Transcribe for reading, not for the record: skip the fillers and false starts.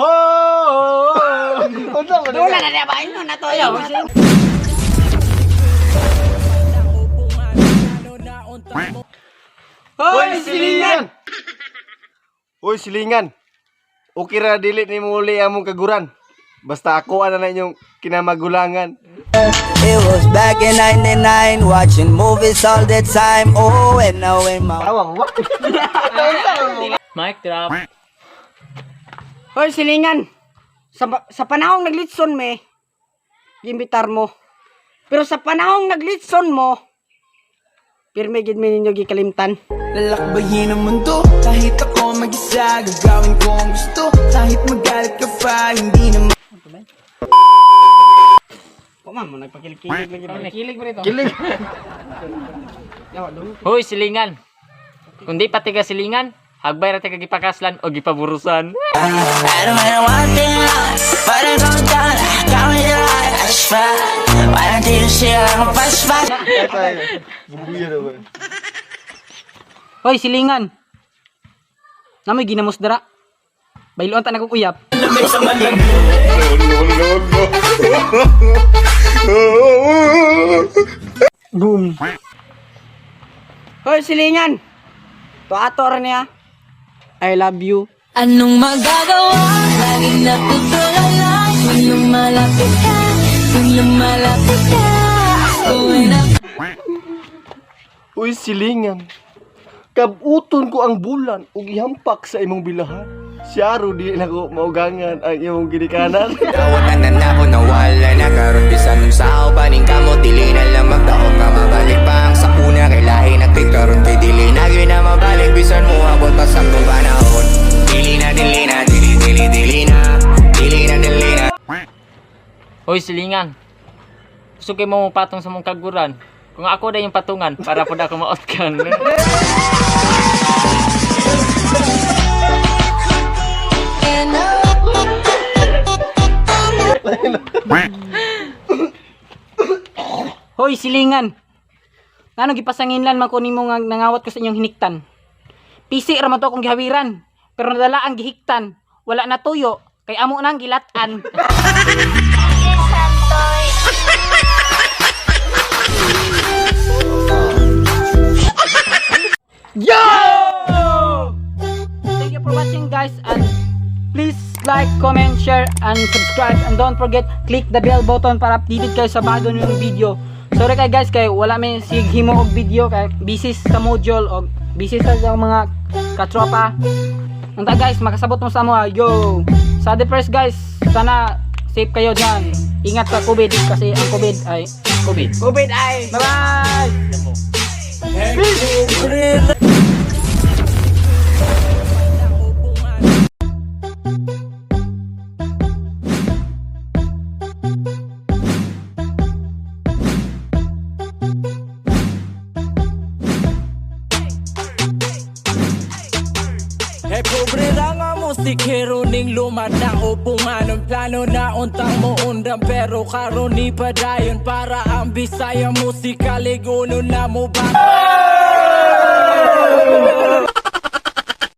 Ho! Dula na niya ba? Ino na to. Ayaw. Hoy, silingan! Uy, silingan! Okay ra dili ni muli among kaguran. Basta ako ana na inyong kinamagulangan. It was back in 99, watching movies all the time. Oh, and now in my Tawang wa. Mic drop. Hoy, silingan. Sa panahong naglitson me, gimbitar mo. Pero sa panahong naglitson mo, pirmi gid mi ninyo gikalimtan. Lalakbayin ang mundo kahit ako mag-isa. Gagawin ko ang gusto kahit magalit ka pa. Hindi na Wa man mo nagpakilig-kilig lagi ba? Kilig ba rito? Kilig. Hoy, silingan. Kung di pa tiga silingan, hagbay ra tiga gipakaslan o gipaburusan. Bubuya na ba? Hoy, silingan. Namoy ginamos dara. Bayloan ta na kong uyap. Boom. Hoy, silingan. To ato ra niya. I love you. Anong magagawa? Laging natutulala. Kung lumalapit ka, kung lumalapit ka. Going up. Uy, silingan. Kabuton ko ang bulan ug ihampak sa imong bilahan. Siyaro di na ko maugangan ang imong ginikanan. Dawatan na na ako nawala na karon bisan unsa ubaning kamo dili na lang magdaog nga mabalik pa ang sa una kay lahi na kay karon kay dili na gyud na mabalik bisan mo abot pa sa akong panahon. Dili na, dili na, dili, dili, dili na, dili na, dili na. Hoy, silingan. Gusto kay mo patong sa mong kaguran. Kung ako na yung patungan, para po na ako maotkan. Hoy, silingan. Ngano gipasanginlan man ko nimo nga nangawat ko sa inyong hiniktan. Pisi ra man to akong gihawiran, pero nadala ang gihiktan. Wala na tuyo kay amo nang gilatan. Yo! Thank you for watching, guys, and please like, comment, share, and subscribe. And don't forget, click the bell button para updated kayo sa bago niyong video. Sorry kay guys, kay wala may sig himo og video kay busy sa module og busy sa mga katropa. Unta guys, makasabot mo sa mo. Yo. Sa the first guys, sana safe kayo diyan. Ingat sa COVID kasi ang COVID ay COVID. COVID ay. Bye bye. Eh pobre ra nga musikero ning lumad na upungan. Ang plano na untang mo undang pero karon ni padayon. Para ang Bisaya musika liguno na mo ba.